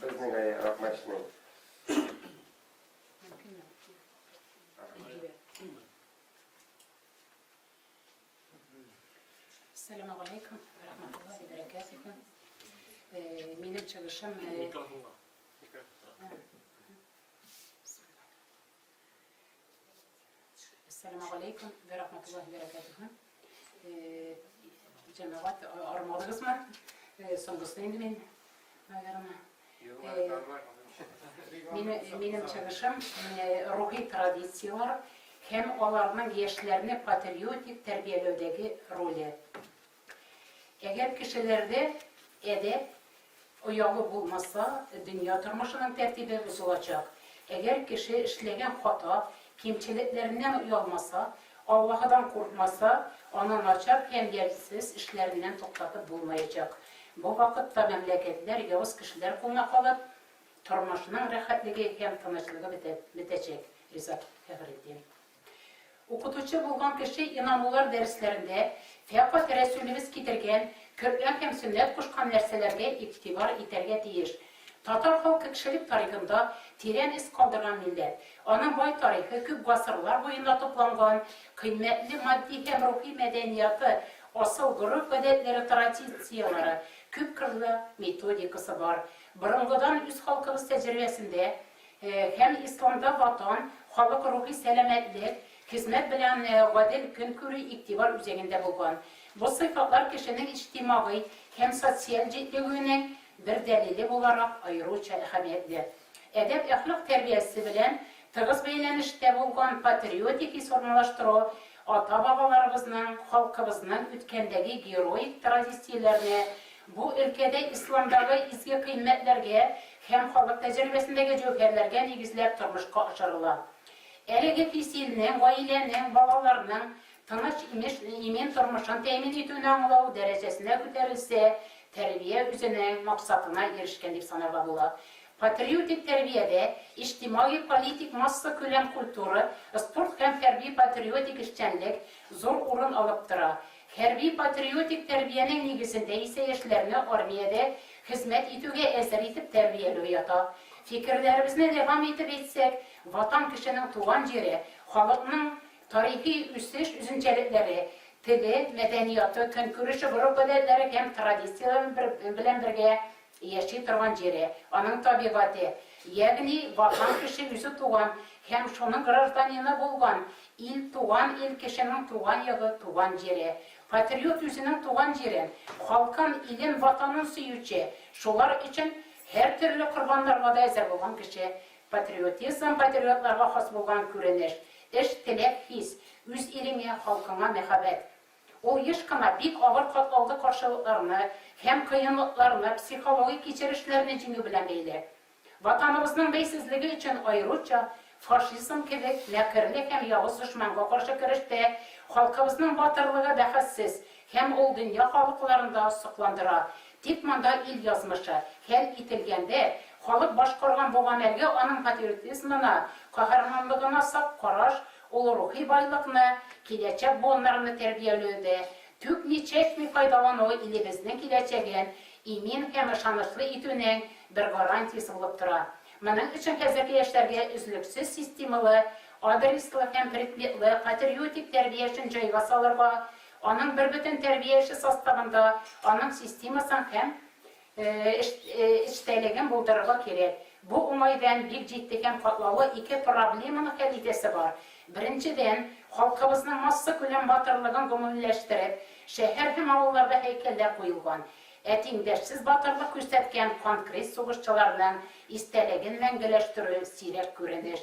Безнең Акмачның. Ассаламу алейкум ва рахматуллахи ва баракатуху. Минем чыгышым Ассаламу алейкум ва рахматуллахи ва баракатуху. Җәмәгать, армадыгызмы? Соңгысы инде мин, наверное. Минем чыгышым рухи традицияләр һәм аларның яшьләрне патриотик тәрбияләүдәге роле. Әгәр кешеләрдә әдәп, оялу булмаса, дөнья тормышының тәртибе бозылачак. Әгәр кеше эшләгән хата, кимчелекләреннән оялмаса, Аллаһыдан куркмаса, аны начар һәм ямьсез эшләреннән туктатып булмаячак. Бу вакытта мәмләкәтләр явыз кешеләр кулына калып, тормышның рәхәтлеге һәм тынычлыгы бетәчәк, Риза Фәхретдин. Укытучы булган кеше инанулар дәресләрендә фәкать Рәсүлебез китергән Коръән һәм сөннәт кушкан нәрсәләргә игътибар итәргә тиеш. Татар халкы кешелек тарихында тирән эз калдырган милләт. Аның бай тарихы күп гасырлар буена тупланган кыйммәтле матди һәм рухи мәдәнияты, асыл гореф-гадәтләре традицияләре, күпкырлы методикасы бар. Борынгыдан үз халкыбыз тәҗрибәсендә Һәм исламда Ватан, халык рухи сәламәтлек, хезмәт белән гадел көн күрү игътибар үзәгендә булган. Бу сыйфатлар кешенең иҗтимагый һәм социаль җитлегүенең бер дәлиле буларак аеруча әһәмиятле. Әдәп-әхлак тәрбиясе белән тыгыз бәйләнештә булган патриотик хис формалаштыру ата-бабаларыбызның, халкыбызның үткәндәге героик традицияләренә Бу өлкәдә исламдагы изге кыйммәтләргә һәм халык тәҗрибәсендәге җәүһәрләргә нигезләп тормышка ашырыла. Әлеге хис илнең, гаиләнең, балаларның тыныч, имеш, имин тормышын тәэмин итүне аңлау дәрәҗәсенә күтәрелсә, тәрбия үзенең максатына ирешкән дип санарга була. Патриотик тәрбиядә иҗтимагый-политик массакүләм культура, спорт һәм хәрби-патриотик эшчәнлек зур урын алып тора. Хәрби-патриотик тәрбиянең нигезендә исә яшьләрне армиядә хезмәт итүгә әзер итеп тәрбияләү ята. Фикерләребезне дәвам итеп әйтсәк, Ватан кешенең туган җире, халыкның тарихи үсеш үзенчәлекләре, теле, мәдәнияты, көнкүреше, гореф-гадәтләре һәм традицияләре белән бергә яши торган җире, аның табигате, ягъни Ватан кеше үзе туган һәм шуның гражданины булган ил, туган ил кешенең туган ягы, туган җире. Патриот үзенең туган җирен, халкын, илен, Ватанын сөюче, шулар өчен һәртөрле корбаннарга да әзер булган кеше. Патриотизм, патриотларга хас булган күренеш, эш, теләк, хис, үз илеңә, халкыңа мәхәббәт. Ул еш кына бик авыр катлаулы каршылыкларны һәм кыенлыкларны, психологик кичерешләрне җиңү белән бәйле. Ватаныбызның бәйсезлеге өчен аеруча фашизм кебек мәкерле һәм явыз дошманга каршы көрәштә халкыбызның батырлыгы бәхәссез һәм ул дөнья халыкларын да сокландыра. Тик монда ил язмышы хәл ителгәндә, халык башкарган бу гамәлгә аның патриотизмына, каһарманлыгына сак караш, Ул рухи байлыкны киләчәк буыннарны тәрбияләүдә түкми-чәчми файдалануы илебезнең киләчәген имин һәм ышанычлы итүнең бер гарантиясе булып тора. Моның өчен хәзерге яшьләргә өзлексез системалы, адреслы һәм предметлы патриотик тәрбия эшен җайга салырга, аның бербөтен тәрбия эше составында аның системасын һәм Эчтәлеген булдырырга кирәк. Бу уңайдан бик җитди һәм катлаулы ике проблеманы хәл итәсе бар. Беренчедән, халкыбызның массакүләм батырлыгын гомумиләштереп, шәһәр һәм авылларда һәйкәлләр куелган, ә тиңдәшсез батырлык күрсәткән конкрет сугышчыларның истәлеген мәңгеләштерү сирәк күренеш.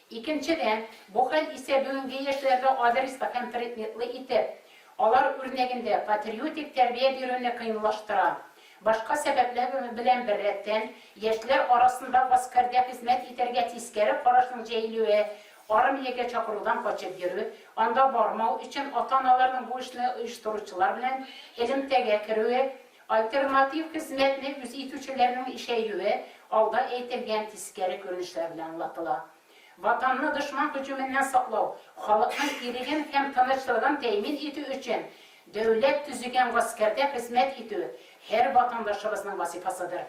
Икенчедән, бу хәл исә бүгенге яшьләргә адреслы һәм предметлы итеп, алар үрнәгендә патриотик тәрбия бирүне кыенлаштыра. Башка сәбәпләр белән беррәттән, яшьләр арасында гаскәрдә хезмәт итәргә тискәре карашның җәелүе, армиягә чакырудан качып йөрү, анда бармау өчен ата-аналарның бу эшне оештыручылар белән элемтәгә керүе, альтернатив хезмәтне үз итүчеләрнең ишәюе алда әйтелгән тискәре күренешләр белән аңлатыла. Ватанны дошман һөҗүменнән саклау, халыкның иреген һәм тынычлыгын тәэмин итү өчен дәүләт төзегән гаскәрдә хезмәт итү, Һәр ватандашыбызның вазифасыдыр.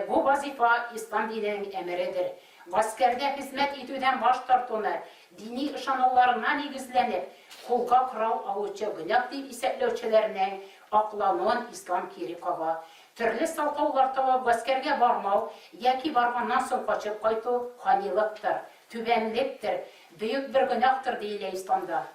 Бу вазифа ислам диненең әмередер. Гаскәрдә хезмәт итүдән баш тартуны, дини ышануларына нигезләнеп, кулга корал алучы гөнаһ дип исәпләүчеләрнең аклануын ислам кире кага. Төрле сылтаулар табып гаскәргә бармау яки барганнан соң качып кайту ханилыктыр, түбәнлектер, бөек бер гөнаһтыр диелә исламда.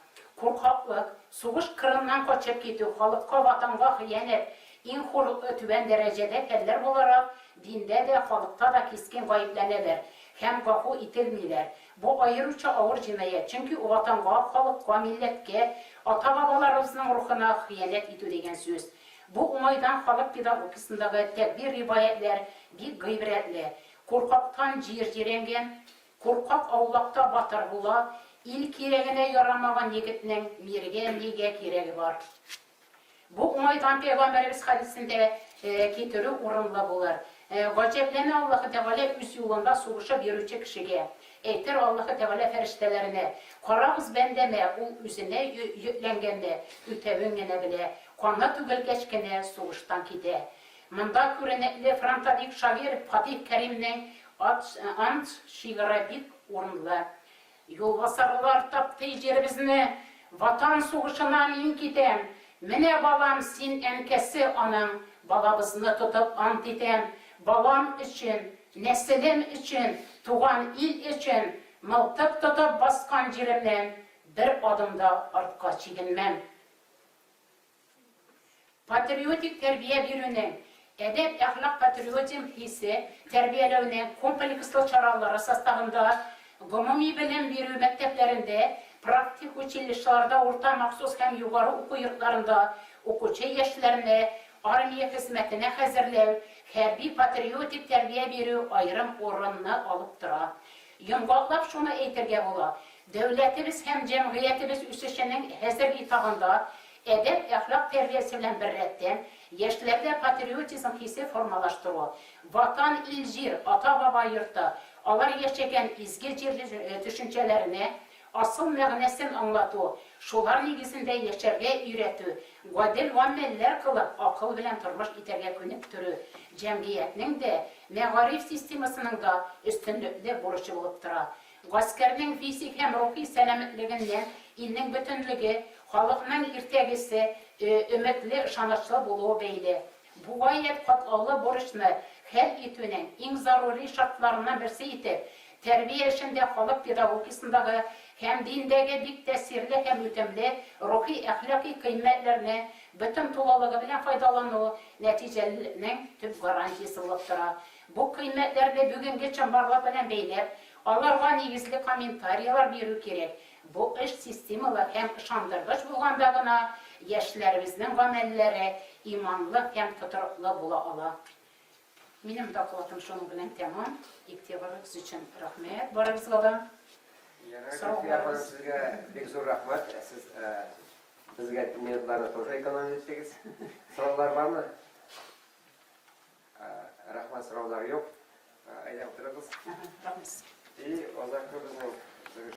Куркаклык, сугыш кырыннан качып китү, халыкка, ватанга хыянәт, иң хурлыклы түбән дәрәҗәдә хәлләр буларак, диндә дә, халыкта да кискен гаепләнәләр һәм гафу ителмиләр. Бу аеруча авыр җинаять, чөнки ватанга, халыкка, милләткә, ата-бабаларыбызның рухына хыянәт итү дигән сүз. Бу уңайдан халык педагогикасындагы тәкбир-риваятьләр бик гыйбрәтле. Куркактан җир җирәнгән, Куркак аулакта батыр була, ил кирәгенә ярамаган егетнең миргә нигә кирәге бар? Бу уңайдан пәйгамбәребез хәдисен дә китерү урынлы булыр. Гаҗәпләнә Аллаһы Тәгалә үз юлында сугышып йөрүче кешегә. Әйтер Аллаһы Тәгалә фәрештәләренә, Карагыз бәндәмә, ул үзенә йөкләнгәнне үтәвен генә белә, каны түгелгәч кенә сугыштан китә. Монда күренекле фронтовик шагыйрь Фатих Кәримнең Ант шигыре бик урынлы. Юлбасарлар таптый җиребезне, Ватан сугышына мин китәм. Менә балам, син әнкәсе аның, Балабызны тотып ант итәм. Балам өчен, нәселем өчен, Туган ил өчен, Мылтык тотып баскан җиремнән Бер адым да артка чигенмәм. Патриотик тәрбия бирүнең, әдәп-әхлак-патриотизм хисе тәрбияләүнең комплекслы чаралары составында гомуми белем бирү мәктәпләрендә, практик училищеларда, урта махсус һәм югары уку йортларында укучы яшьләрне армия хезмәтенә хәзерләү, хәрби-патриотик тәрбия бирү аерым урынны алып тора. Йомгаклап шуны әйтергә була, дәүләтебез һәм җәмгыятебез үсешенең хәзер этабында әдәп-әхлак тәрбиясе белән беррәттән, яшьләрдә патриотизм хисе формалаштыру, Ватан, ил-җир, ата-баба йорты, алар яшәгән изге җир төшенчәләренә асыл мәгънәсен аңлату, шулар нигезендә яшәргә өйрәтү, гадел гамәлләр кылып, акыл белән тормыш итәргә күнектерү җәмгыятьнең дә, мәгариф системасының да өстенлекле бурычы булып тора. Гаскәрнең физик һәм рухи сәламәтлегеннән илнең бөтенлеге, халыкның иртәгесе өметле, ышанычлы булуы бәйле. Бу гаять катлаулы бурычны хәл итүнең иң зарури шартларыннан берсе итеп, тәрбия эшендә халык педагогикасындагы һәм диндәге бик тәэсирле һәм үтемле рухи-әхлакый кыйммәтләрне бөтен тулылыгы белән файдалану нәтиҗәлелекнең төп гарантиясе булып тора. Бу кыйммәтләрне бүгенге чынбарлык белән бәйләп, аларга нигезле комментарийлар бирү кирәк. Бу эш системалы һәм ышандыргыч булганда гына яшьләребезнең гамәлләре иманлы һәм тотрыклы була ала. Минем докладым шуның белән тәмам. Игътибарыгыз өчен рәхмәт барыгызга да. Ярар, Гөлфия ханым, сезгә бик зур рәхмәт. Сез безгә минутларны тоже экономить иттегез. Сораулар бармы? Рәхмәт, сораулар юк. Әйдә, утырыгыз. Рәхмәт. И азаккы безнең.